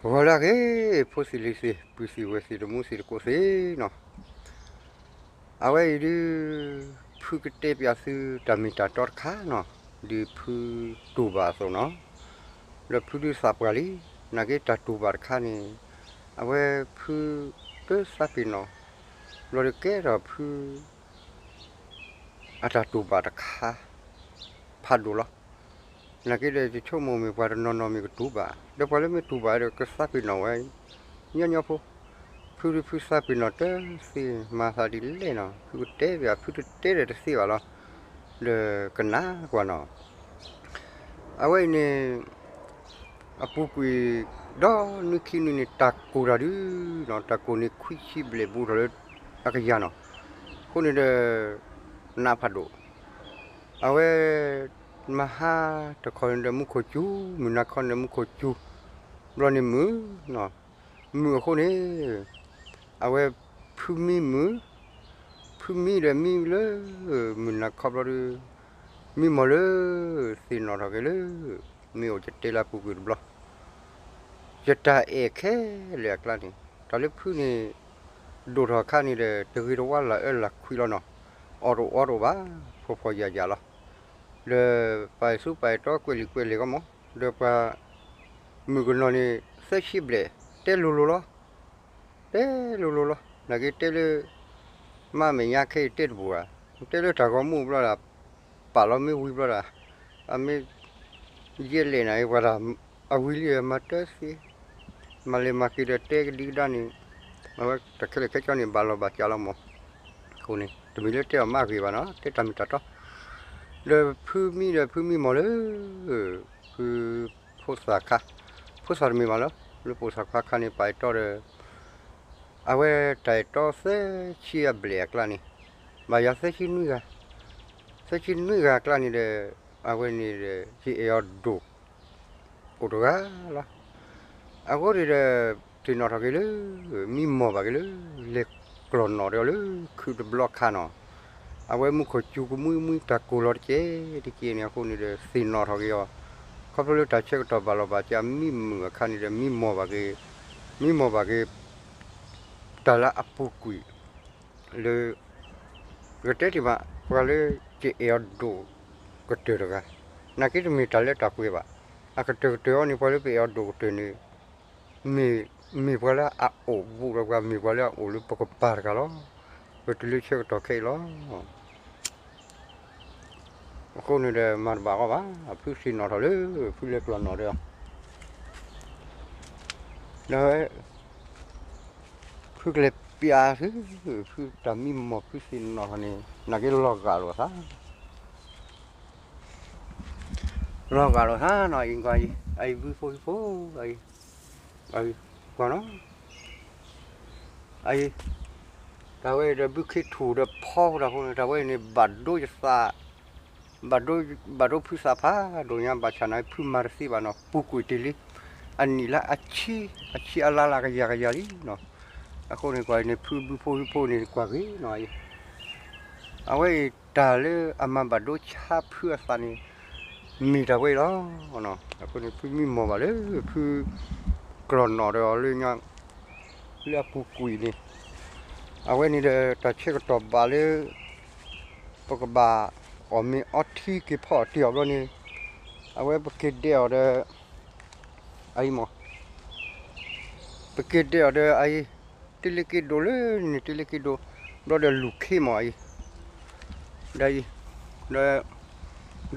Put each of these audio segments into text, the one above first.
ဂီၤလၢအဂ့ၤ ဖိသ့ၣ်လံၤသ့ၣ် ပုၢ်သ့ၣ်ဝဲၢ်သ့ၣ် တမူသ့ၣ်တကိးသ့ၣ်နီၤ, အဝဲအံၤဒုး ဖုကတဲပၠးသုတၢ်မ့ၢ်တၢ်တီတခါနီၤ, ဒုးဖုတူၢ်ဘၣ်အသိးနီၤ, ဒီးဖုဒုးသးပှၢ်လံ, နာ်က့တၢ်တူၢ်ဘၣ်တခါန့ၣ် အဝဲဖုတသးပ့ၤနီၣ် ဘျီဒုးကဲထီၣ်ဖု အတၢ်တူၢ်ဘၣ်တခါ ဖးဒိၣ်လီၤ. နာ်က့ဒီး ယဆိကမိၣ်မ့ၢ်ပှၤတနီၤနီၤမ့ၢ်ကတူၢ်ဘၣ်, ဒီးပှၤလၢမ့ၢ်တူၢ်ဘၣ်ဒီး ကသးပ့ၤနီၣ်ဝဲ ညီညီဖိ, ဖုဒုးဖုသးပ့ၤနီၣ်တသ့ မၤသးဒ်လဲၣ်နီၤ, ဖုကတဲပၠး ဖုတတဲဒီးတသ့ဘၣ်လီၤ, ဒီးကနၣ်ကွၢ်နီၤ. အဝဲအံၤန့ၣ် အပူၤကွံာ် ဒီနွံခံနွံန့ၣ် တၢ်ကိၢ်တၢ်ဒုးနီၤ, တၢ်ကိၢ်န့ၣ်ခွံဆံဘျဲၣ်ဘူးထီၣ်လၢအကယၤနီၤ, အဃိန့ၣ်ဒီး နးဖးဒိၣ်, အဝဲ မဟါတခီန့ၣ်ဒီး မူခိၣ်စူၤ, မုၢ်နၤခီန့ၣ်ဒီး မူခိၣ်စူၤ, ဘျီန့ၣ်မုာ်နီၤ, မုာ်အဃိန့ၣ် အဝဲဖုမံမုာ်, ဖုမံဒီးမံလၢ မုၢ်နၤခီဘျီဒီး မံမီၢ်လၢ သ့ၣ်နီၣ်ထီၣ်က့ၤလၢ မ့ၢ်အိၣ်ယတဲလၢအပူၤကွံာ်တဘျီ, ယတၢ်အဲၣ်ခဲလၢာ်အကျါန့ၣ် တၢ်လၢဖုန့ၣ် ဒိၣ်ထီၣ်အခါန့ၣ်ဒီး တဂ့ၤတဝါလၢအၢလၢခွံလီၤနီၤ, အီၣ်တအိၣ်အီတအိၣ်ဘၣ်, ဖှီၣ်ဖှီၣ်ယာ်ယာ်လီၤ. ဒီးပာ်အဲၣ်ဆူပာ်အဲၣ်တီကွဲးလံာ်ကွဲးလဲၢ် ကီမး, ဒီးပှၤမုၣ်ကနီၤန့ၣ် သၢဆံဘျဲၣ် တဲလိၤလိၤလီၤ, တဲလိၤလိၤလီၤ. နာ်က့တဲလၢ မါမဲာ်ညါခဲအံၤတဲတပူၤဘၣ်, တဲလၢတၢ်ဂီၤမူဘျီဒီး ပာ်လီၤမ့ၢ်ဝံၤဘျီဒီး အမ့ၢ် ယဲၢ်လဲၣ်နၤအံၤ ပှၤတၢ်အဝံၤလံ မၤတသ့, မၤလဲၤမၤက့ၤဒီးတဲကဒံကဒါန့ၣ် အဝဲတၢ်ခဲလၢာ်ခဲဆ့န့ၣ် ဘၣ်လီၤဘၣ်စးလီၤမး. အဃိန့ၣ် တမ့ၢ်လၢတဲအီၤမးဂ့ၤဘၣ်နီၤ, တဲတၢ်မ့ၢ်တၢ်တီ, ဒီးဖုမံဒီးဖုမံမီၢ်လၢ ဖုဖိသၣ်ခါ, ဖိသၣ်တမ့ၢ်ဘၣ်လၢ လၢဖိသၣ်ခွါခါန့ၣ် ပာ်အဲၣ်တီဒီး အဝဲတၢ်အဲၣ်တီသၢဆံအဘျဲၣ်အကျါန့ၣ် ဘၣ်ယၤသၢဆံနွံဂၤ, သၢဆံနွံဂၤအကျါန့ၣ်ဒီး အဝဲန့ၣ်ဒီး ယအဲၣ်အီၤဒိၣ် အိၣ်တဂၤလီၤ. အဃိန့ၣ်ဒီး သ့ၣ်နီၣ်ထီၣ်က့ၤလၢ မံမီၢ်ဘၣ်က့ၤလၢ လဲၤကျီၢ်နီၣ်ဒီးအီၤလၢ ခုးတဘျီခါနီၤ, အဝဲမူခိၣ်စူၤကမှံမှံ တၢ်ကိၢ်လီၤတကဲးတကဲးန့ၣ် အဃိန့ၣ်ဒီး သ့ၣ်နီၣ်ထီၣ်က့ၤအီၤ, ခီဖျိလၢတၢ်ဆၢကတီၢ်ဘၣ်လီၤဘၣ်စး မံမုာ်အခါန့ၣ်ဒီး မံမီၢ်ဘၣ်က့ၤ, မံမီၢ်ဘၣ်က့ၤ တၢ်လၢအပူၤကွံာ် လၢ ကတဲတ့ၢ်မး ပှၤလၢယအဲၣ်အီၤဒိၣ်ကတၢၢ်တဂၤ, နာ်က့တမ့ၢ်တၢ်လၢတၢ်ကွဲးဘၣ်, အကတၢၢ်ကတၢၢ်အံၤန့ၣ် ပှၤလၢပအဲၣ်အီၤဒိၣ်ကတၢၢ်န့ၣ် မ့ၢ်, မ့ၢ်ပှၤလၢအအိၣ်ဘူးဒီးပှၤ မ့ၢ်ပှၤလၢအအိၣ်လၢပကပၤတဂၤလီၤ. ပတုၤလၢဆၢကတီၢ်ခဲအံၤလီၤ. အဃိန့ၣ်ဒီးမၤတဘၣ်အီၤဘၣ်, ဖုသ့ၣ်နီၣ်ထီၣ်လၢ ဖုလဲၤကျီၢ်နီၣ်ဒီး ဒီး ဖုကလဲၤပျးသု, ဖုတၢ်မံမီၢ်ဖုသ့ၣ်နီၣ်ထီၣ်န့ၣ် နာ်က့လီၤဂာ်လိာ်သး, လီၤဂာ်လိာ်သးနီၤ, အံၤကွၢ်အံၤ, အအံၤဘုဖိဟံၣ်ဖိ, အအံၤ, ကွၢ်နီၤ, အအံၤ, တၢ်ဝဲအံၤဒီးဘုခ့ထူၣ်ဒီးဖီတၢ်ဖိန့ၣ် တၢ်ဝဲအံၤန့ၣ် ဘၣ်ဒိယသး ဘၣ်ဒိ, ဘၣ်ဒိဖုသးဖးဒိၣ်ညါ ဘၣ်ဆၣ်နာ်က့ ဖုမၤတသ့ဘၣ်နီၤ, ပူၤကွံာ်တ့ၢ်လံ, အနံၣ်လၢအဆံ, အဆံအလါလၢအကယၤကယၤလံနီၤ, အဃိန့ၣ်ကွၢ်အံၤန့ၣ် ဖုဘုဖိဟံၣ်ဖိန့ၣ် ကွၢ်ဂ့ၤနီၤ, အဝဲအံၤတၢ်လၢအမၤဘၣ်ဒိဆါဖုအသးန့ၣ် မ့ၢ်တၢ်ဝဲအံၤလီၤ. အဃိန့ၣ် ဖုမံမီၢ်ဘၣ်လၢ ဖုကျီၢ်နီၣ်ဒီးအီၤလၢညါ လၢအပူၤကွံာ်န့ၣ်, အဝဲန့ၣ်ဒီးတၢ်ဆၢကတီၢ်ဘၣ်လၢ ပကဘၣ်အီၣ်မ့ၤအီထံက့ၤဖီအီၣ်တ့ၢ်အီၤဘျီန့ၣ်, အဝဲပက့ၤဒဲးအီၤဒီး အအံၤမး, ပက့ၤဒဲးအီၤဒီးအအံၤ, တ့လ့က့ၤဒိၣ်လၢန့ၣ် တ့လ့က့ၤဒိၣ်, ဘျီဒီးလူၢ်ခ့မးအအံၤ, ဒီးအံၤ,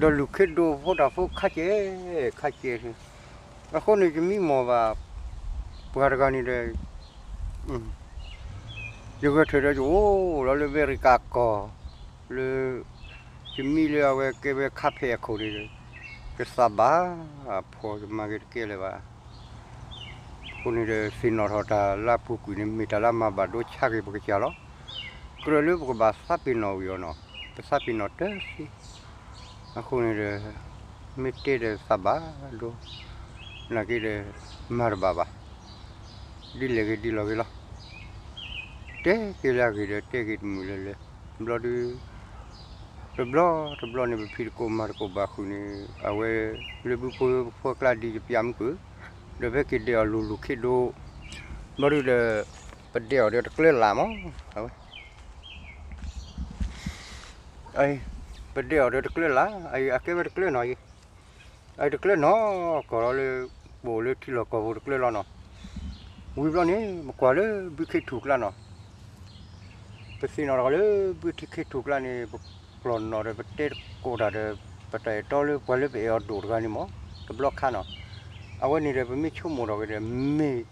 ဒီးလူၢ်ခ့ဒိၣ်ဖိတၢ်ဖိခါကဲ, ခါကဲ, အဃိန့ၣ် ယမံမီၢ်ဘၣ် ပှၤတဂၤန့ၣ်ဒီး ယဂဲၤထၢၣ်ဒီးယအိၣ်လီၤလၢအမဲရကၤကီၢ်, လၢ ယမံလၢအဝဲကဲဝဲခါဖဲးအခိၣ်န့ၣ်ဒီး ယသးဘၣ်, အဖိယမၤဂ့ၤတကဲလၢၤဘၣ်. အဃိန့ၣ်ဒီး သ့ၣ်နီၣ်ထီၣ်တၢ်လၢအပူၤကွံာ်န့ၣ် မ့ၢ်တၢ်လၢအမၤဘၣ်ဒိဆါက့ၤပကစၢ်လီၤ. ကြၢးလၢပကဘၣ်သးပ့ၤနီၣ်ဝံၤအီၤနီၤ, ပသးပ့ၤနီၣ်တသ့. အဃိန့ၣ်ဒီး မ့ၢ်တဲဒီးသးဘၣ်ဒိ, နာ်က့ဒီး မၤတဘၣ်ဘၣ်, ဒ်လဲၣ်ဂ့ၤဒ်လဲၣ်ဂ့ၤလီၤ. တဲက့ၤလၢအဂ့ၤဒီးတဲက့ၤတမုာ်လၢၤလၢၤ, ဘျီဒုး တဘျီတဘျီန့ၣ် ပဖံးသကိးမၤသကိးဘၣ်ဃုာ်န့ၣ် အဝဲ လၢဘုဖိဖှီၣ်ကျါဒ်ယပျးမုၢ်ကွံာ်, ဒီးဖဲက့ၤဒဲးအီၤလိၤလိၤခ့ဒိ, ဘျီဒုးဒီး ပဒဲးအီၤဒီးတကျၢၢ်လၢ်မး, အဝဲ ပဒဲးအီၤဒီးတကျၢၢ်လၢ်, အကဲဝဲတကျၢၢ်နီၤအံၤ, အတကျၢၢ်နီၤ ကီၢ်လီၤလၢ ပအိၣ်လၢထံလီၢ်ကီၢ်ပူၤတကျၢၢ်လီၤနီၤ, ဝံၤဘျီန့ၣ် ပကွၢ်လၢဘုခ့ထူၣ်ကျါနီၤ, ပသ့ၣ်နီၣ်ထီၣ်လၢဘုထံခ့ထူၣ်ကျါန့ၣ် ပကျီၢ်နီၣ်ဒီးပတဲသကိးတၢ်ဒီး ပတၢ်အဲၣ်တီလၢပှၤလၢပအဲၣ်အီၤဒိၣ်တဂၤန့ၣ်မး တဘျီခါနီၤ, အဝဲန့ၣ်ဒီးပမ့ၢ်ဆိကမိၣ်ထီၣ်က့ၤဒီးမ့ၢ်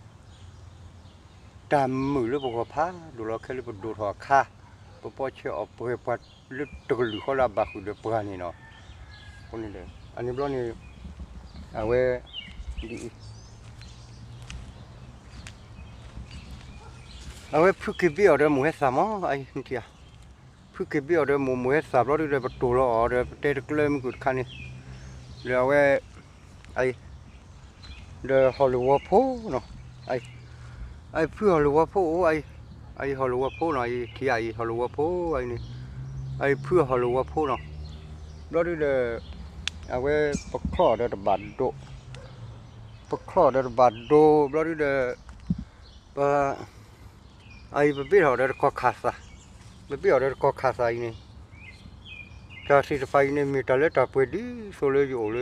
တၢ်မုာ်လၢပဂီၢ်ဖးဒိၣ်လီၤ ခဲလၢပဒိၣ်ထီၣ်အခါ, ပပီဆဲးအီၣ်ပှဲၤပှၤလၢတကလုာ်ဃီလၢအဘၣ်ဃုာ်ဒီးပှၤန့ၣ်နီၤ, အဃိန့ၣ်ဒီး အန့ၣ်ဘျီန့ၣ် အဝဲ ဒ်အံၤ အဝဲဖုက့ၤဘ့ၣ်အီၤဒီးမိၢ်ဟဲသၣ်မး အအံၤနထံၣ်ဧါ, ဖုက့ၤဘ့ၣ်အီၤဒီးမိၢ် မိၢ်ဟဲသၣ်ဘျီဒုးဒီးပတိၢ်လီၤအီၤဒီးပတဲတကျၢၢ်မုၢ်ကွံာ်တခါန့ၣ်, ဒီးအဝဲ အအံၤ ဒီးဟီၣ်လၢဝီဖိနီၤ, အအံၤဖုဟီၣ်လၢဝီဖိအိၣ် အအံၤ ဟီၣ်လၢဝီဖိနီၤ အအံၤထံၣ်အအံၤဟီၣ်လၢဝီဖိအအံၤန့ၣ်, အအံၤဖုဟီၣ်လၢဝီဖိနီၤ, ဘျီဒုးဒီး အဝဲပချီၣ်ဒီးတဘၣ်ဒိ, ပချီၣ်ဒီးတဘၣ်ဒိ ဘျီဒုးဒီး ပ အအံၤပဘ့ၣ်ထီၣ်ဒီးတကီၢ်ခၣ်သၣ်, ပဘ့ၣ်ထီၣ်ဒီးတကီၢ်ခၣ်သၣ်အံၤန့ၣ်, တၢ်သ့ၣ်တဖၣ်အံၤန့ၣ် မ့ၢ်တၢ်လၢတၢ်ပှဲၤဒ်သိးလၢယအိၣ်လၢ ထံ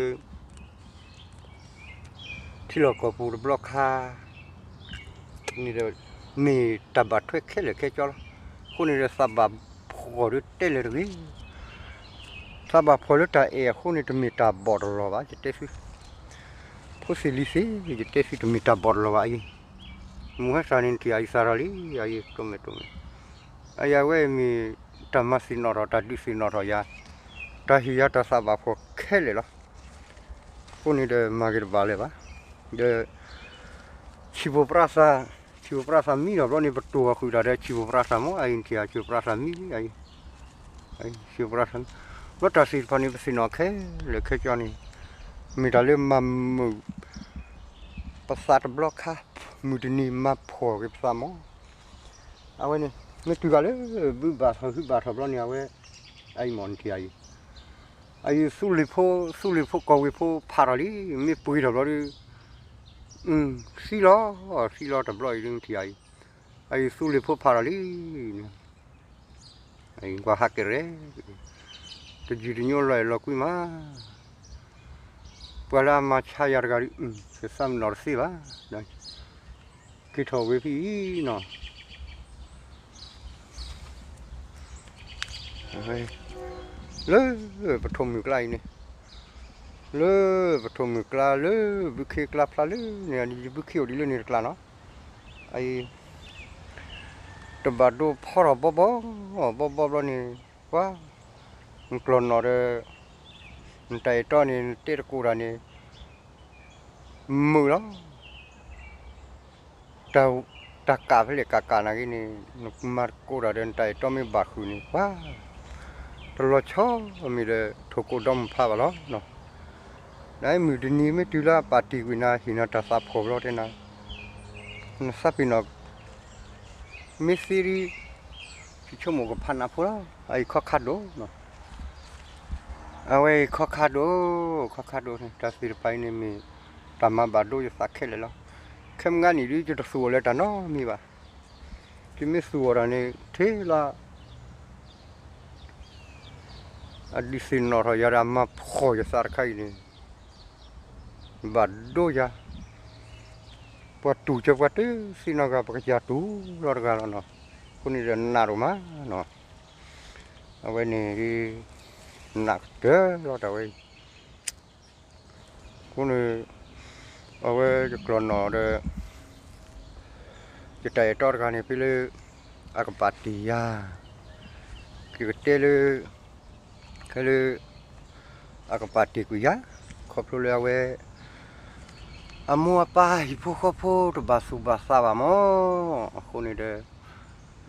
လီၢ်ကီၢ်ပူၤတဘျီခါန့ၣ်ဒီး မ့ၢ်တၢ်ဘၣ်ထွဲခဲလၢာ်ခဲဆ့လီၤ. အဃိန့ၣ်ဒီးသးဘၣ်ဖှီၣ်ဒီးတဲလၢၤတဂ့ၤ, သးဘၣ်ဖှီၣ်လၢတၢ်အဲၣ်အဃိန့ၣ် တမ့ၢ်တၢ်ဘီၣ်တလီၢ်ဘၣ် ယတဲသု, ဖိသ့ၣ်လံၤသ့ၣ် ယတဲသုတမ့ၢ်တၢ်ဘီၣ်တလီၢ်ဘၣ်အံၤ, မိၢ်ဟဲသၣ်န့ၣ်ထံၣ်အံၤသးထီၣ်လံ အံၤတိၢ်မဲာ်တိၢ်မဲာ်, အယၤဝဲမ့ၢ်တၢ်မၤသ့ၣ်နီၣ်ထီၣ် တၢ်ဒုးသ့ၣ်နီၣ်ထီၣ်ယၤ, တၢ်ဟ့ၣ်ယၤတၢ်သးဘၣ်ဖှီၣ်ခဲလၢာ်လီၤ. အဃိန့ၣ်ဒီးမၤက့ၤတဘၣ်လၢၤဘၣ်, ဒီး ဆံၣ်ဖိပြါသး, ဆံၣ်ဖိပြါသးမံဒီးဘျီန့ၣ် ပတိၢ်အီၤဃုာ်တၢ်ဒီးဆံၣ်ဖိပြါသးမ့ၢ် အအံၤနထံၣ်ဧါ ဆံၣ်ဖိပြါသးမံလံ အအံၤ, ဆံၣ်ဖိပြါသးမံ, ဘျီတၢ်သ့ၣ်တဖၣ်န့ၣ် ပသ့ၣ်နီၣ်ခဲလၢာ်ခဲဆ့န့ၣ်, မ့ၢ်တၢ်လၢမၤမုာ် ပသးတဘျီခါ, မုၢ်တနံၤမၤဖှီၣ်က့ၤပသးမ့ၢ်, အဝဲန့ၣ် မ့ၢ်တုၤဃီၤလၢ ဘုဘၣ်ထီၣ်ဟုဘၣ်ထီၣ်ဘျီန့ၣ် အဝဲ အအံၤမ့ၢ်နထံၣ်အံၤ, အအံၤသူလ့ၤဖိ, သူလ့ၤဖိကီၢ်ဝ့ၤဖိဖးထီၣ်လံ, မ့ၢ်ပှ့ၤထီၣ်ဘျီဒီး သံလီၤ, သံလီၤတဘျီအံၤဒ်နထံၣ်အံၤ, အအံၤသူလ့ၤဖိဖးထီၣ်လံန့ၣ်, ကွၢ်ဟးကရဲၣ်, တယုၢ်တညိလီၤအဲၣ်လီၤကွံမး, ပှၤလၢအမၤဆါယၤတဂၤဒီး ယသးမနီၣ်တသ့ဘၣ်, က့ၤထီၣ်ဝ့ၤဖဲအံၤနီၤ လၢပထိၣ်မုၢ်ကျါအံၤန့ၣ်, လၢပထိၣ်မုၢ်ကျါ လၢဘုခ့ကျါဖျါလၢန့ၣ် ဘုခ့အိၣ်ဒံးလၢန့ၣ်တကျါနီၤ, အအံၤ တဘၣ်ဒိဖီထီၣ်ဘီဘီ, ဘီဘီဘျီန့ၣ် ပှၤ နကျီၢ်နီၣ်ဒီး နတၢ်အဲၣ်တီန့ၣ် နတဲတကိးတၢ်န့ၣ် မုာ်လီၤ. တၢ်ကးဖဲလဲၣ်ကးကးနာ်က့န့ၣ် နမၤတကိးတၢ်ဒီးနတၢ်အဲၣ်တီမ့ၢ်ဘၣ်ဃုာ်န့ၣ် ပှၤ တလီၤဆီမ့ၢ်ဒီး ထိၣ်ကိးဒီမုၢ်ဖးဘၣ်လီၤ. နမုၢ်တနံၤမ့ၢ်တုၤလၢအပာ်တ့ၢ်ကွံာ်နၤ ဟ့ၣ်နၤတၢ်သးဖှီၣ်ဘျီတဲနၤ, နသးပ့ၤနီၣ် မ့ၢ်သ့ဒ် ယဆိကမိၣ်ကဖးနးဖိလီၤ. အအံၤခီခါဒိၣ်နီၤ, အဝဲအံၤခီခါဒိၣ်, ခီခါဒိၣ်န့ၣ် တၢ်သ့ၣ်တဖၣ်အံၤန့ၣ်မ့ၢ် တၢ်မၤဘၣ်ဒိယသးခဲလၢာ်လီၤ. ခဲမုၢ်ဂၤနံၣ်ဒ်ယတသူၣ်အီၤလၢတၢ်နီတမံၤဘၣ်. ယမ့ၢ်သူၣ်အီၤတၢ်န့ၣ် ထဲလၢ အဒုးသ့ၣ်နီၣ်ထီၣ်ယၤဒီးအမၤဖှီၣ်ယသးတခါအံၤန့ၣ် ဘၣ်ဒိယၤ, ပှၤတူၢ်ကၢပှၤတသ့နီတဂၤ ပကစၢ်တူၢ်လီၤတဂၤလီၤနီၤ. အဃိန့ၣ်ဒီးနးဒိၣ်မးနီၤ, အဝဲန့ၣ် နးကတၢၢ်လီၤတၢ်ဝဲအံၤ အဃိန့ၣ် အဝဲယကျီၢ်နီၣ်ဒီး ယတၢ်အဲၣ်တီတဂၤန့ၣ် ဖဲလၢ အကပာ်တ့ၢ်ယၤ, ယကတဲလၢ ခဲလၢ အကပာ်တ့ၢ်ကွံာ်ယၤ, ခီဖျိလၢအဝဲ အမိၢ်အပၢ်ဟံၣ်ဖိဃီဖိတဘၣ်သူၣ်ဘၣ်သးဘၣ်မး, အဃိန့ၣ်ဒီး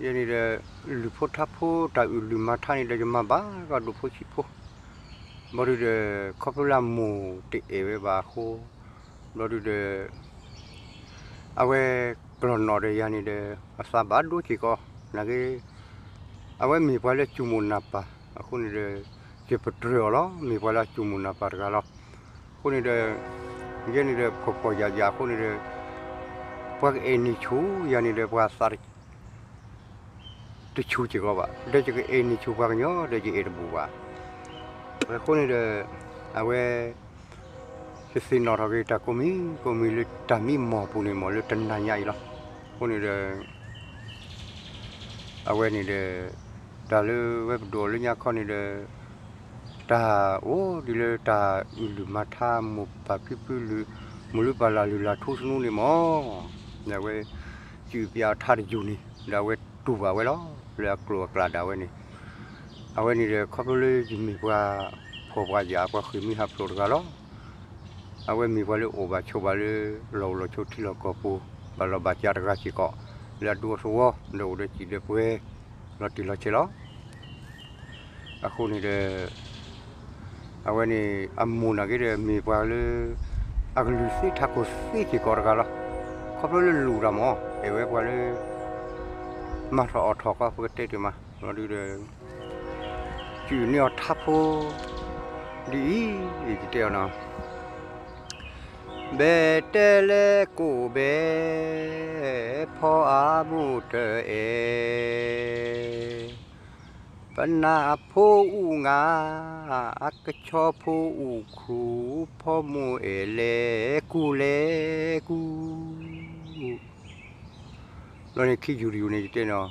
ယဲန့ၣ်ဒီး လုၢ်ဖိထါဖိတၢ်အုၣ်လုၢ်မၤထါန့ၣ်ဒီး ယမၤဘၣ်ကဒီးဖိဆံးဖိ, ဘျီဒုဒီး ခီဖျိလၢအမိၢ်တအဲၣ်ဝဲဘၣ်အဃိ, ဘျီဒုဒီး အဝဲကျီၢ်နီၣ်ဒီးယၤန့ၣ်ဒီး အသးဘၣ်ဒိစ့ၢ်ကီး နာ်က့ အဝဲမ့ၢ်ပှၤလၢအစူၢ်မိၢ်နၢ်ပၢ် အဃိန့ၣ်ဒီး ယပတြၢၤအီၤလီၤ. မ့ၢ်ပှၤလၢအစူၢ်မိၢ်နၢ်ပၢ်တဂၤလီၤ. အဃိန့ၣ်ဒီး ယဲန့ၣ်ဒီး ဖှီၣ်ဖှီၣ်ယာ်ယာ်အဃိန့ၣ်ဒီး ပှၤကအဲၣ်န့ၢ်ဆူၣ်ယၤန့ၣ်ဒီး ပှၤသး တဆူၣ်စ့ၢ်ကီးဘၣ်. ဒီးယကအဲၣ်န့ၢ်ဆူၣ်ပှၤကညီဒီး ယအဲၣ်တဘူၣ်ဘၣ်. အဃိန့ၣ်ဒီး အဝဲ ယသ့ၣ်နီၣ်ထီၣ်က့ၤတၢ်ကိးမံၤကိးမံၤလၢတၢ်မံမီၢ်ပူၤန့ၣ် မ့ၢ်လၢတနၤညါအံၤလီၤ. အဃိန့ၣ်ဒီး အဝဲန့ၣ်ဒီး တၢ်လၢဝဲပဒိၣ်အီၤလၢညါခီန့ၣ်ဒီး တၢ်အိၣ်ဒ်လၢတၢ်အုၣ်လုၢ်မၤထါ မိၢ်ပၢ်ဖံဖုလုၢ် မိၢ်လုၢ်ပၢ်လၢ်လုၢ်လၢ်ထူသနူန့ၣ်မ့ၢ် ဒီးအဝဲ စံးပၠးအထါတယူၢ်န့ၣ် ဒီးအဝဲတူၢ်ဘၣ်ဝဲလီၤ. လၢအကျိာ်အကျဲဒၣ်ဝဲန့ၣ် အဝဲန့ၣ်ဒီးခီဖျိလၢယမ့ၢ်ပှၤဖှီၣ်ပှၤယာ် ပှၤဃ့ၢ်မှံဟးဖျိးတဂၤလီၤ. အဝဲမ့ၢ်ပှၤလၢအိၣ်ဘၣ်ဆိးဘၣ်လၢ လီၢ်အိၣ်လီၢ်ဆိးထံလီၢ်ကီၢ်ပူၤ ဘၣ်လီၢ်ဘၣ်စးတဂၤစ့ၢ်ကီး လၢအဒူအသဝီ ဒီးအိၣ်ဒီးစံးဒီးပှဲၤ လီၤတံၢ်လီၤဆဲးလီၤ. အဃိန့ၣ်ဒီး အဝဲန့ၣ်အမိၢ်နာ်က့ဒီး မ့ၢ်ပှၤလၢ အကလုၢ်သ့ထးခိၣ်သ့စ့ၢ်ကီးတဂၤလီၤ. ခီဖျိလၢလူၤတၢ်မ့ၢ် အဲၣ်ဝဲပှၤလၢ မၤထီၣ်အီၣ်ထီၣ်ကီ ပကတဲတ့ၢ်မး လီၤဒုဒီး စံးန့ၢ်အီၤထါဖိ ဒ်အံၤ ယတဲအီၤနီၤ ဘဲတဲလဲကိးဘဲ ဖီအါမိၢ်တအဲၣ် ပနၢ်ဖိအူငါ အကဆီဖိအူခရူၣ် ဖီမိၢ်အဲၣ်လဲၤကူလဲၤကူ လီၤန့ၣ်ခံယူၤတယူၤန့ၣ် ယတဲနီၤ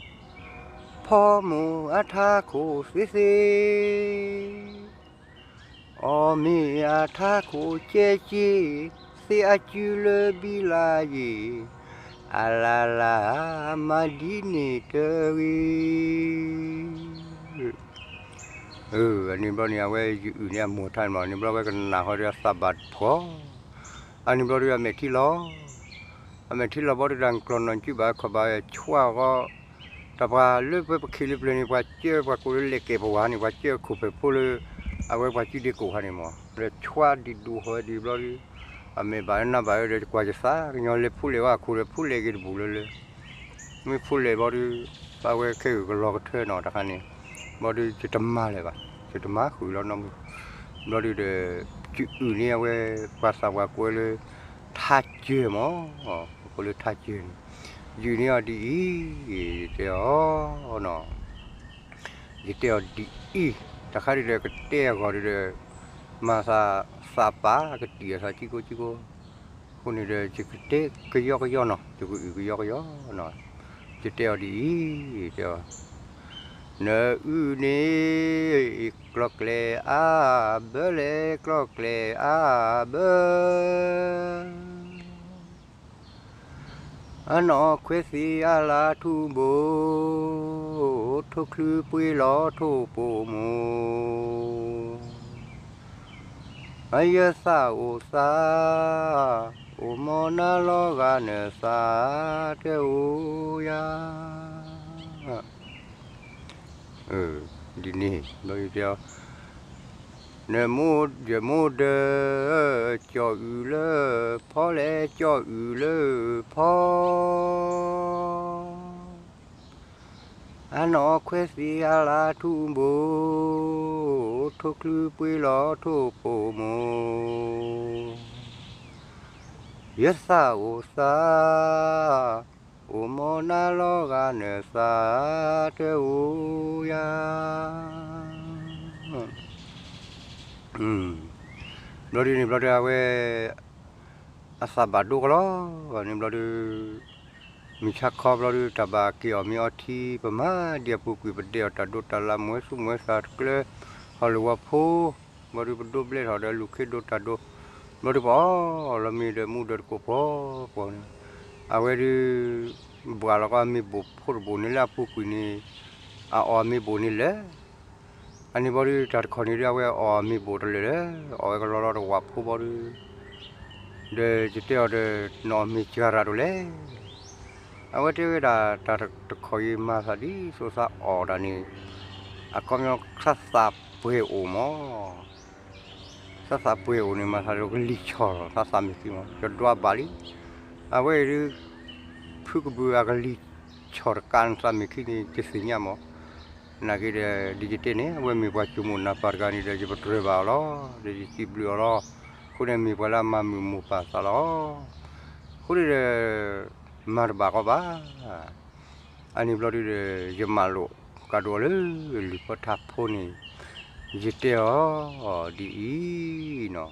ဖီမိၢ်အထးခိၣ်သ့သ့ အီၣ်မ့ၤအထးခိၣ်ကဲက့ သ့အစုလၢဘံလါယ့ၣ် အလၢ်လၢ်မၤဒ်န့ၣ်တဂ့ၤ. အန့ၣ်ဘျီန့ၣ် အဝဲယအုၣ်န့ၢ်အမိၢ်ထါန့ၣ်မး န့ၣ်ဘျီဝဲကနၣ်ဃီဒီးအသးဘၣ်ဖှီၣ် အန့ၣ်ဘျီဒီးအမဲာ်ထံလီၤ အမဲာ်ထံလီၤဘီဒီးတၢ်ကျီၢ်နီၢ်ကုဘၣ်ခီၣ်ဘၣ်ဆှၣ်ဃီ တၢ်ပှၤလၢပပခံးလၢပျၢၤန့ၣ် ပှၤစၢပှၤကိးလၢလဲၤကဲပဝါန့ၣ် ပှၤစၢခိၣ်ဖဲးဖိလၢ အဝဲပှၤစုဒ့ကိးဟါန့ၣ်မး ဒီးဆှၣ်ဒံးဒူၣ်ဃီဒံးဘျီဒီး အမဲာ်ဘၣ်နၢ်ဘၣ်ဒီးကွၢ်ယသးကညီလၢဖူလဲၣ်ဝဲအခိၣ်ဒီးဖူလဲၣ်က့ၤတဘူၣ်လၢလၢ မ့ၢ်ဖူလဲၣ်ဘီဒီး သးဝဲခဲအံၤကလီကထၢနီၤတခါန့ၣ် ဘီဒီးယတမၤလၢၤဘၣ် ယတမၤဃုာ်လီၤနီတမံၤ ဘျီဒုဒီး ယအုၣ်န့ၢ်အဝဲ ပှၤသးပှၢ်ကွဲလၢ ထါစၢၤမး ကွဲလၢထါစၢၤန့ၣ် ယုၣ်န့ၢ်အီၤဒ်အံၤ ယတဲအီၤ ယတဲအီၤဒ်အံၤ တခါဒုဒီးကတဲအဂီၢ်ဒုဒီး မၤသးသးပာ်ကတံာ်အသးကံကိကံကိ အဃိန့ၣ်ဒီး ယကတဲကယီကယီနီၤ ယကအုၣ်ကယီကယီနီၤ ယတဲအီၤဒ်အံၤ တဲအီၤ နအုၣ်န့ၢ် ကျီၢ်ကျဲအါဘၢလဲၣ် ကျီၢ်ကျဲအါဘၢ အနီၢ်ခွဲးသ့ၣ်အလၢထူဘိ ထိၣ်ချုးပှ့ၤလီၤထိၣ်ပိာ်မိၢ် အယသးအိၣ်သး အိၣ်မီၢ်နၤလီၤဂာ်နသးတအိၣ်ယၤ ဒ်န့ၣ် နမိၢ်ယမိၢ်ဒၢ ကၠီၣ်အုၣ်လၢဖီလဲၣ် ကၠီၣ်အုၣ်လၢဖီ အနီၢ်ခွဲးသ့ၣ်အလၢထူဘိ ထိၣ်ချုးပှ့ၤလီၤထိၣ်ပိာ်မိၢ် ယသးအိၣ်သး အိၣ်မီၢ်နၤလီၤဂာ်နသးတအိၣ်ယၤ ဘျီဒုန့ၣ်ဘျီဒုအဝဲ အသးဘၣ်ဒိကလီၤ န့ၣ်ဘျီဒု မုၢ်ဆါခီဘျီဒု တၢ်ဘၣ်က့ၤအီၣ်မ့ၤအီထံ ပမၤဒံးအပူၤကွံာ် ပဒဲးအီၣ်တၢ်ဒိတၢ်လၢ မွဲဆူၣ်မွဲသးတကျၢ ဟီၣ်လၢဝီဖိ ဘျီဒုပဒိဘျဲၣ်ထီၣ်ဒီးလူၤခ့ဒိတၢ်ဒိ ဘျီဒုပအီၣ်လီၤမ့ၤဒီးမူဒီးတကိးပှီၤပှီၤန့ၣ် အဝဲဒု ဘှၣ်လီၤကီအမ့ၤဘိၣ်ဖိတဘိၣ်န့ၣ်လၢအပူၤကွံာ်န့ၣ် အအီၣ်အမ့ၤဘိၣ်န့ၣ်လၢ အန့ၣ်ဘျီဒု တၢ်တခီန့ၣ်ဒု အဝဲအီၣ်အမ့ၤဘိၣ်တလၢာ်လၢ အီၣ်ဝဲကလီလီၤတဝၣ်ဖိဘျီဒု ဒီးယတဲအီၤဒီး နအီၣ်မ့ၤစှၤတၢ်ဒိၣ်လဲၣ် အဝဲတဲဝဲဒၣ် တၢ်တခီအံၤမၤသးဒ်သိးသးအီၣ်တၢ်န့ၣ် အခီပညီသးသးပှဲၤအိၣ်မး သးသးပှဲၤအိၣ်န့ၣ် မၤသးဒ်ကလံၤဆီၣ်လီၤ သးသးမ့ၢ်သံမး ယဒွးဘၣ်လံ အဝဲအံၤဒု ဖုကဘုးအကလံၤ ဆီၣ်တကးနသးမ့ၢ်ခံန့ၣ် ယသ့ၣ်ညါမး, နာ်က့ဒီး ဒ်ယတဲန့ၣ် အဝဲမ့ၢ်ပှၤစူၢ်မိၣ်နၢ်ပၢၢ်တဂၤန့ၣ်ဒီး ယပတြၢၤဘၣ်အီၤလီၤ, ဒီးယစံးဘျုးအီၤလီၤ, အဃိန့ၣ်မ့ၢ်ပှၤလၢအမၤမုာ်မိၢ်ပၢ်သးလီၤ, အဃိန့ၣ်ဒီး မၤတဘၣ်ကီဘၣ် အန့ၣ်ဘျီဒုဒီး ယမၤလိာ်ကဒီးလၢ လံာ်ဖိထါဖိန့ၣ် ယတဲအီၤဒ်အံၤနီၤ,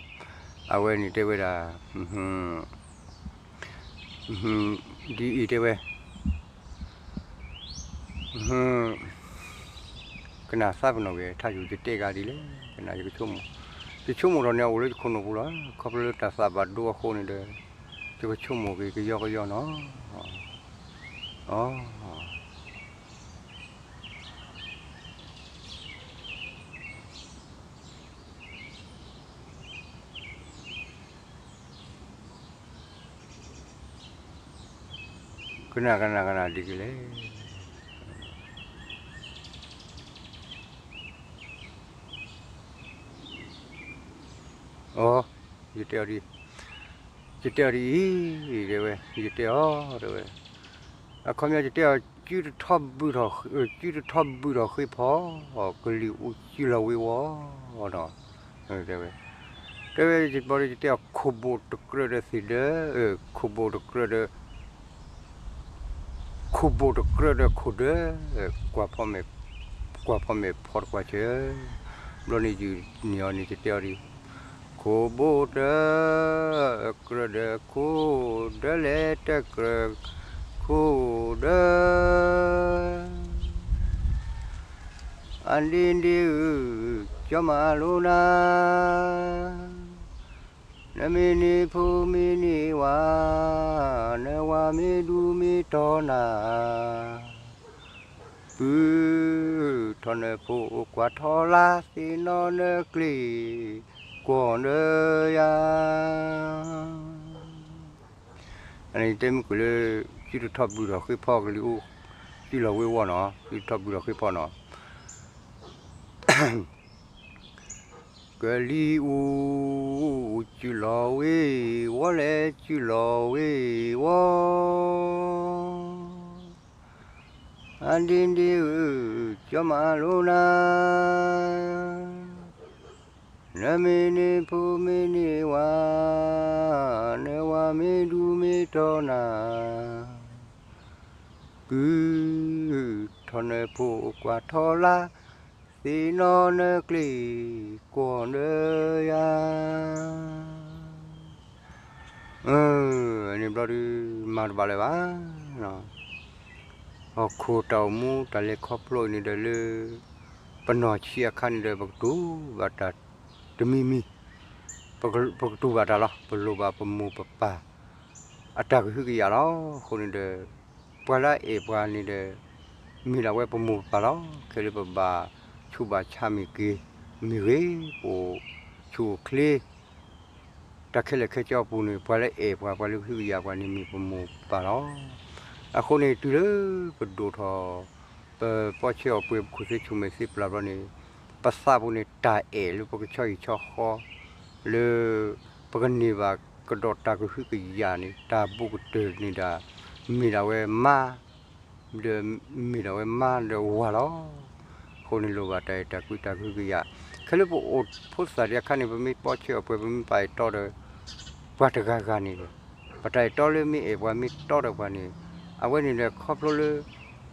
အဝဲန့ၣ်တဲဝဲဒၣ် ဒ်အံၤတဲဝဲ ကနၣ်သးပ့ၤနီၣ်ဂ့ၤ ထါယူၤယတဲဂၤဒ်လဲၣ်, ကနၣ်ယကဆိကမိၣ်, ယဆိကမိၣ်ထီၣ်န့ၣ် အအိၣ်လၢယခိၣ်နူာ်ပူၤလီၤ, ခီဖျိလၢတၢ်သးဘၣ်ဒိအဃိန့ၣ်ဒီး ယကဆိကမိၣ်က့ၤကယီကယီနီၤ, အ ကနၣ်ကနၣ်ကနၣ်ဒ်ကလဲၣ်, အ ယတဲအီၤဒ်, ယတဲအီၤဒ်အံၤ, တဲဝဲ, ယတဲအီၤ တဲဝဲ, အခီပညီယတဲအီၤ စုတထီၣ်ဘုၣ်ထီၣ်, စုတထီၣ်ဘုၣ်ထီၣ်ဃ့ဖီ, ကလံၤအူစုလီၤဝ့ၤဝီၤ, တဲဝဲ, တဲဝဲ ယဘျီဒီးယတဲအီၤ ခိၣ်ဘိၣ်တကြၢးဒီးသ့ၣ်ဒၢ, ခိၣ်ဘိၣ်တကြၢးဒီး ခိၣ်ဘိၣ်တကြၢးဒီးခိၣ်ဒၢ, ကွၢ်ဖီမဲာ်, ကွၢ်ဖီမဲာ်ဖီတကွၢ်ဆၢ, ဘျီန့ၣ်ယုၢ်န့ၢ်အီၤန့ၣ် ယတဲအီၤဒ်, ခိၣ်ဘိၣ်တကြၢးဒီးခိၣ်ဒၢလဲၣ် တကြၢးခိၣ်ဒၢ, အဒ့ဒ့ဧၢ, ကၠီမၤလိနၤ နမ့ၢ်န့ၢ်ဖိမ့ၢ်န့ၢ်ဝၤ, နဝၤမ့ၢ်ဒူမ့ၢ်တီနၤ, ပုၢ်ထီၣ်နၢၣ်ဖိကွၢ်ထီၣ်လါ သ့ၣ်နီၣ်နၢၣ်ကျ့ၣ် ကွီၢ်နၢၣ်ယၤ, အန့ၣ်တဲမုၢ်ကွံာ်လၢ စုတထီၣ်ဘုၣ်ထီၣ်ဃ့ဖီ ကလံၤအူစုလီၤဝ့ၤဝီၤနီၤ, စုတထီၣ်ဘုၣ်ထီၣ်ဃ့ဖီနီၤ ကလံၤအူစုလီၤဝ့ၤဝီၤလဲၣ် စုလီၤဝ့ၤဝီၤ, အဒ့ဒ့ဧၢ, ကၠီမၤလိနၤ, နမ့ၢ်န့ၢ်ဖိမ့ၢ်န့ၢ်ဝၤ, နဝၤမ့ၢ်ဒူမ့ၢ်တီနၤ ပုၢ်ထီၣ်နၢၣ်ဖိကွၢ်ထီၣ်လါ, သ့ၣ်နီၣ်နၢၣ်ကျ့ၣ် ကွီၢ်နၢၣ်ယၤ, အန့ၣ်ဘျီဒု မၤတဘၣ်လၢၤဘၣ်, ဟီၣ်ခိၣ်တၢ်အိၣ်မူတၢ်လဲၤခီဖျိအံၤန့ၣ်ဒီးလၢ ပနီၢ်ဆံးအခါန့ၣ်ဒီး ပကတူၢ်ဘၣ်တၢ်တမံၤမံၤ, ပကတူၢ်ဘၣ်တၢ်လီၤ, ပလိၣ်ဘၣ်ပမိၢ်ပပၢ် အတၢ်ကဟုကယာ်လီၤ. အဃိန့ၣ်ဒီး ပှၤလၢအအဲၣ်ပှၤန့ၣ်ဒီး မ့ၢ်ဒၣ်ဝဲပမိၢ်ပပၢ်လီၤ. ခဲလၢပဘၣ်ဆူးဘၣ်ဆါမ့ၢ်ဂ့ၤ, မ့ၢ်ဂ့ၤ, ပအိၣ်ဆူၣ်အိၣ်ချ့ တၢ်ခဲလၢာ်ခဲဆ့အပူၤန့ၣ် ပှၤလၢအအဲၣ်ပှၤ ပှၤလၢကဟုကယာ်ပှၤန့ၣ် မ့ၢ်ပမိၢ်ပပၢ်လီၤ. အဃိန့ၣ် တုၤလၢပဒိၣ်ထီၣ် ပပီဆဲအီၣ်ပှဲၤ ပခိၣ်သ့ဆိၣ်မဲာ်သ့ပျၢ်ဘျီန့ၣ် ပသးပူၤန့ၣ် တၢ်အဲၣ်လၢပကဆီဟံၣ်ဆီဃီ လၢ ပကန့ၢ်ဘၣ်ကဒီးတၢ်ကဟုကယာ်န့ၣ် တၢ်ဘူးကတၢၢ်န့ၣ်ဒၣ် မ့ၢ်ဒၣ်ဝဲမါ ဒီးမ့ၢ်ဒၣ်ဝဲမါဒီးဝၤလီၤ. အဃိန့ၣ် လိၣ်ဘၣ်တၢ်အဲၣ်တၢ်ကွံတၢ်ကဟုကယာ်, ခဲလၢပအိၣ်ဖိသၣ်ဒံးအခါန့ၣ် ပမ့ၢ်ပီဆဲအီၣ်ပှဲၤ ပမ့ၢ်ပာ်အဲၣ်တီဒီး ပှၤတဂၤဂၤန့ၣ် ပတၢ်အဲၣ်တီလၢမ့ၢ်အဲၣ်ပှၤမ့ၢ်တီဒီးပှၤန့ၣ် အဝဲန့ၣ်ဒီး ခီဖျိလၢ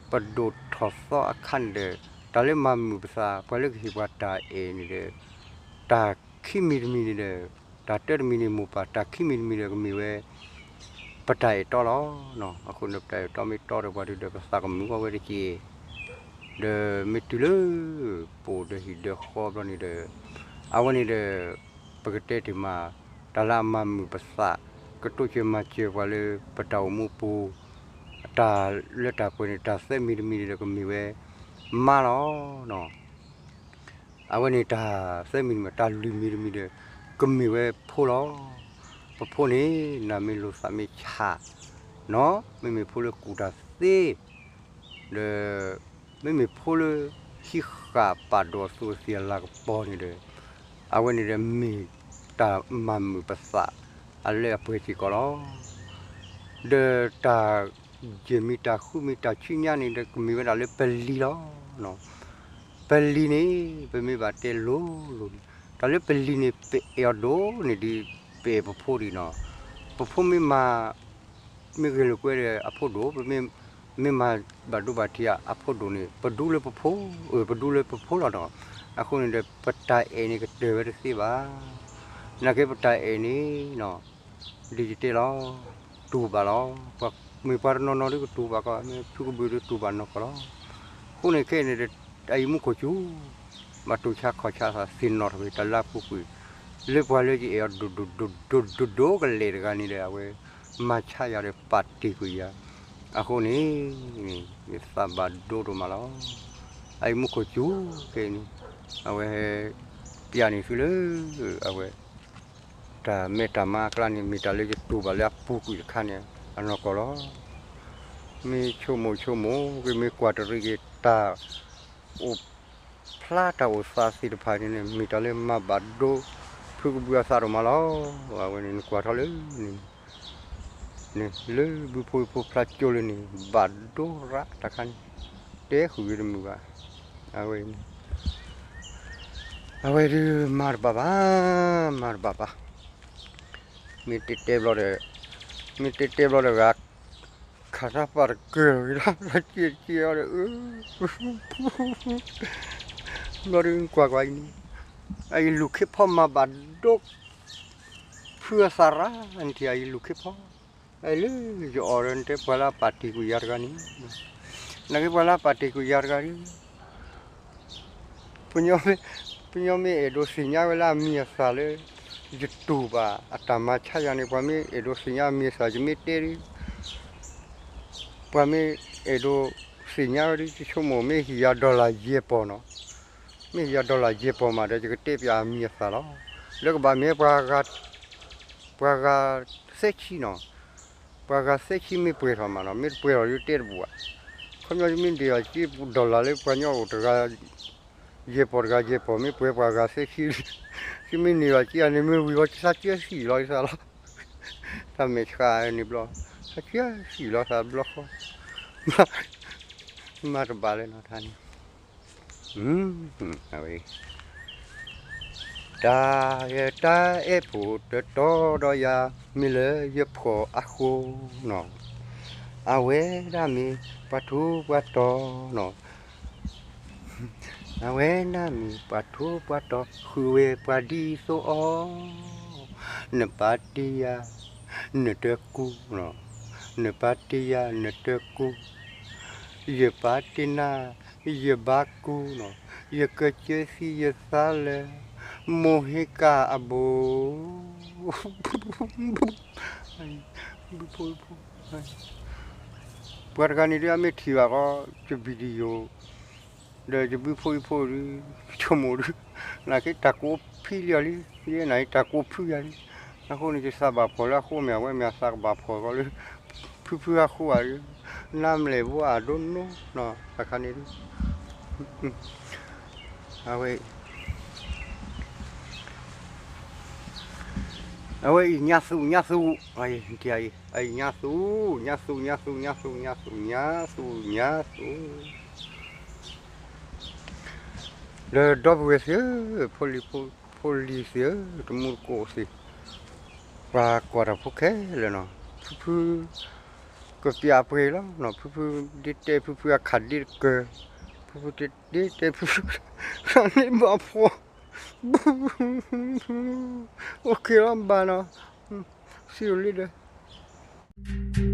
ပဒိၣ်ထီၣ်သီအခါန့ၣ်ဒီး တၢ်လၢမၤမုာ်ပသး ပှၤလၢကဟ့ၣ်ပှၤတၢ်အဲၣ်န့ၣ်ဒီး တၢ်ခံမံၤတမံၤန့ၣ်ဒီး တၢ်တၢတမံၤန့ၣ် မိၢ်ပၢ် တၢ်ခံမံၤတမံၤဒီးကမ့ၢ်ဝဲ ပတၢ်အဲၣ်တီလီၤ. အဃိန့ၣ် ပတၢ်အဲၣ်တီမ့ၢ်တီဒီးပှၤဒုဒီး ပသးကမုာ်အီၤဝဲတက့ၢ်. ဒီးမ့ၢ်တုၤလၢ ပအိၣ်ဒီးဟံၣ်ဒီးဃီဘျီန့ၣ်ဒီး အဝဲန့ၣ်ဒီး ပကတဲတ့ၢ်မး တၢ်လၢအမၤမုာ်ပသး ကတိစၢၤမၤစၢၤပှၤလၢပတၢ်အိၣ်မူပူၤ တၢ်လၢတၢ်ပှဲၤန့ၣ် တၢ်သၢမံၤတမံၤန့ၣ်ဒီးကမ့ၢ်ဝဲ မါလီၤ. အဝဲန့ၣ်တၢ်သၢမံၤတမံၤ တၢ်လွံၢ်မံၤတမံၤဒီး ကမ့ၢ်ဝဲဖိလီၤ. ပဖိန့ၣ် နၢ်မ့ၢ်လိၤသးမ့ၢ်ဆးနီၤ မ့မ့ၢ်ဖိလၢကူၣ်တၢ်သ့ ဒီး မ့မ့ၢ်ဖိလၢ ဟံးဃာ်ပာ်ဒိၣ်အသူးအသ့ၣ်အလၤကပီၤန့ၣ်ဒီး အဝဲန့ၣ်ဒီးမ့ၢ်တၢ်မၤမုာ်ပသး အလၢအပှဲၤစ့ၢ်ကီးလီၤ. ဒီးတၢ် ယမ့ၢ်တၢ်ဃုမ့ၢ်တၢ်ဆူညါန့ၣ်ဒီး ကမ့ၢ်ဝဲဒၣ်လၢပလံၤလီၤ. ပလံၤန့ၣ် ပမ့ၢ်ဘၣ်တဲလိၤလိၤန့ၣ် တၢ်လၢပလံၤန့ၣ် ပအဲၣ်အီၤဒိၣ်န့ၢ်ဒ် ပအဲၣ်ပဖိဒံးနီၤ. ပဖိမ့ၢ်မၤ မ့ၢ်ဂဲၤလိာ်ကွဲဒီးအဖိဒိၣ်, ပမ့ၢ် မ့ၢ်မၤဘၣ်ဒိဘၣ်ထံးအဖိဒိၣ်န့ၣ် ပဒူလၢပဖိ, အၢ ပဒူလၢပဖိလီၤနီၤ. အဃိန့ၣ်ဒီး ပတၢ်အဲၣ်န့ၣ်ကတၢၢ်ဝဲတသ့ဘၣ်. နာ်က့ပတၢ်အဲၣ်န့ၣ်နီၤ ဒ်ယတဲလီၤ, တူၢ်ဘၣ်လီၤ. မ့ၢ်ပှၤတနီၤနီၤဒ်ကတူၢ်ဘၣ်ကီး, မ့ၢ်ဖုကဘုးဒ်တူၢ်ဘၣ်နီၢ်ကီၢ်လီၤ. အဃိန့ၣ်ခဲအံၤန့ၣ်ဒီး အအံၤမူခိၣ်စူၤ ဘၣ်တိၢ်ဆါခီၣ်ဆါသး သ့ၣ်နီၣ်ထီၣ်က့ၤတၢ်လၢအပူၤကွံာ် လၢပှၤလၢယအဲၣ်အီၤဒိၣ်ဒိၣ်ဒိၣ်ဒိၣ်ဒိၣ်ဒိၣ်ကလဲာ်တဂၤန့ၣ်ဒီး အဝဲ မၤဆါယၤဒီးပာ်တ့ၢ်ကွံာ်ယၤ. အဃိန့ၣ် ယသးဘၣ်ဒိဒိၣ်မးလီၤ. အအံၤမူခိၣ်စူၤခဲအံၤန့ၣ် အဝဲ ပျဲန့ၢ်သုလၢ အဝဲ တၢ်မဲတၢ်မါအကျါန့ၣ် မ့ၢ်တၢ်လၢယတူၢ်ဘၣ်လၢအပူၤကွံာ်တခါန့ၣ် အနီၢ်ကီၢ်လီၤ. မ့ၢ်ဆိကမိၣ်ဆိကမိၣ်က့ၤ မ့ၢ်ကွၢ်တရံးက့ၤတၢ်အိၣ်ဖျါတၢ်အိၣ်သးသ့ၣ်တဖၣ်န့ၣ် မ့ၢ်တၢ်လၢမၤဘၣ်ဒိ ဖုကဘုးအသးဒိၣ်မးလီၤ. အဝဲန့ၣ်နကွၢ်ထီၣ်လၢန့ၣ် န့ၣ် လၢဘုဖိဖိဖျါကၠိလၢန့ၣ် ဘၣ်ဒိရးတခါန့ၣ် တဲဃုာ်ဂ့ၤတမုာ်ဘၣ်. အဝဲ အဝဲဒုးမၤတဘၣ်ဘၣ်, မၤတဘၣ်ဘၣ်. မ့ၢ်တဲတဲဘျီဒီး မ့ၢ်တဲတဲဘျီဒီးဂၤ ခးတၢ်ပာ်တကၢၢ်လီၤဂ့ၤလီၤ တက့ၢ်တက့ၢ်အီၤဒီး ဘျီဒုးကွၢ်ကွၢ်အံၤန့ၣ် အအံၤလူၤခ့ဖီမၤဘၣ်ဒိ ဖုအသးရၣ် နထံၣ်အအံၤလူၤခ့ဖီ အလၢယအီၣ်ဒီးနတဲပှၤလၢအပာ်တ့ၢ်ကွံာ်ယၤတဂၤန့ၣ် နာ်က့ပှၤလၢအပာ်တ့ၢ်ကွံာ်ယၤတဂၤန့ၣ် ပညီမ့ၢ်အဲၣ်ဒိးသ့ၣ်ညါဝဲလၢအမံၤအသၣ်လၢ ယတူၢ်ဘၣ်အတၢ်မၤဆါယၤန့ၣ် ပှၤမ့ၢ်အဲၣ်ဒိးသ့ၣ်ညါအမံၤအသၣ် ယမ့ၢ်တဲဒ် ပှၤမ့ၢ်အဲၣ်ဒိးသ့ၣ်ညါဝဲဒ် ယဆိကမိၣ် မ့ၢ်ဟ့ၣ်ယၤ dollar ယဲၢ်ပီၢ်နီၤ, မ့ၢ်ဟ့ၣ်ယၤ dollar ယဲၢ်ပီၢ်မးဒီး ယကတဲပၠးအမံၤအသၣ်လီၤ. လၢကဘၣ်မ့ၢ်ပှၤဂၤ ပှၤဂၤသၢဆံနီၤ, ပှၤဂၤသၢဆံမ့ၢ်ပှဲၤထီၣ်မးနီၤ, မ့ၢ်တပှဲၤထီၣ်ဒီးတဲတဘူၣ်ဘၣ်. ခီပညီယမ့ၢ်ဒံးအီၤက့ dollar လၢပှၤကညီအိၣ်တဂၤ ယဲၢ်ပီၢ်တဂၤယဲၢ်ပီၢ် မ့ၢ်ပှဲၤပှၤဂၤသၢဆံ, ယမ့ၢ်န့ၢ်အီၤက့အန့ၣ် မ့ၢ်ဝံၤဝဲသးကၢသံၣ်လီၤယသးလီၤ. တၢ်မဲာ်ဆှးန့ၣ်ဘျီ သးကၢသံၣ်လီၤသးဘျီဃီ, မၤတဘၣ်လၢနီၤတၢ်န့ၣ် အဝဲ တၢ်အဲၣ်ဖိတတီဒီးယၤ မ့ၢ်လၢယဖှီၣ်အဃိနီၤ, အဝဲဒၣ်မ့ၢ်ပှၤထူးပှၤတီၤနီၤ, အဝဲဒၣ်မ့ၢ်ပှၤထူးပှၤတီၤ ဃုာ်ဝဲပှၤဒ်သိးအီၤ, နပာ်တ့ၢ်ယၤ နတကူနီၤ, နပာ်တ့ၢ်ယၤ နတကူ ယပာ်တ့ၢ်နၤ ယဘၣ်ကူနီၤ, ယကစၢသံယသးလၢ မိၢ်ဟ့ကၣ်အဘိ, ပှၤတဂၤန့ၣ်ဒ်အမ့ၢ်ထံၣ်ဘၣ်ဃီ ယ video ဒီး ယဘုဖိအံၤဖိဒီး ဆိကမိၣ်ဒီး နာ်က့တၢ်ကိးဖံလံအီၤလံ, ယဲနာ်က့တၢ်ကိးဖုယၤလံ, အဃိန့ၣ် ယသးဘၣ်ဖှီၣ်လၢအဃိ မ့ၢ်အဝဲမ့ၢ်အသးကဘၣ်ဖှီၣ်ဃီလၢ ဖုဖုအဃိဧါ, နါမလဲၣ်ဘိအဒိနိနီၤ တခါန့ၣ်ဒီး အဝဲ အဝဲအံၤညါသူၣ်ညါသူၣ်, အံၤညါသူၣ် ညါသူၣ် ညါသူၣ် ညါသူၣ် ညါသူၣ် ညါသူၣ် ညါသူၣ်, ဒီးဒီပုၢ်ဝဲၢ်သ့ၣ်ဧၢ, ဖိလံၤသ့ၣ်ဧၢ, တမူတကိးသ့ၣ်, ပှၤကွၢ်တၢ်ဖိခဲလၢာ်နီၤ, ဖုဖု ကပျးပှဲၤလီၤနီၤ, ဖုဖုဒ့တဲဖုဖုအခးဒ့တကၢၢ်, ဖုဖုဒ့တဲဖုဖု န့ၢ်ဘၣ်ဖှီၣ်, အိၣ်ခ့လီၤဘၣ်နီၤ, စံးအိၣ်လံဒီး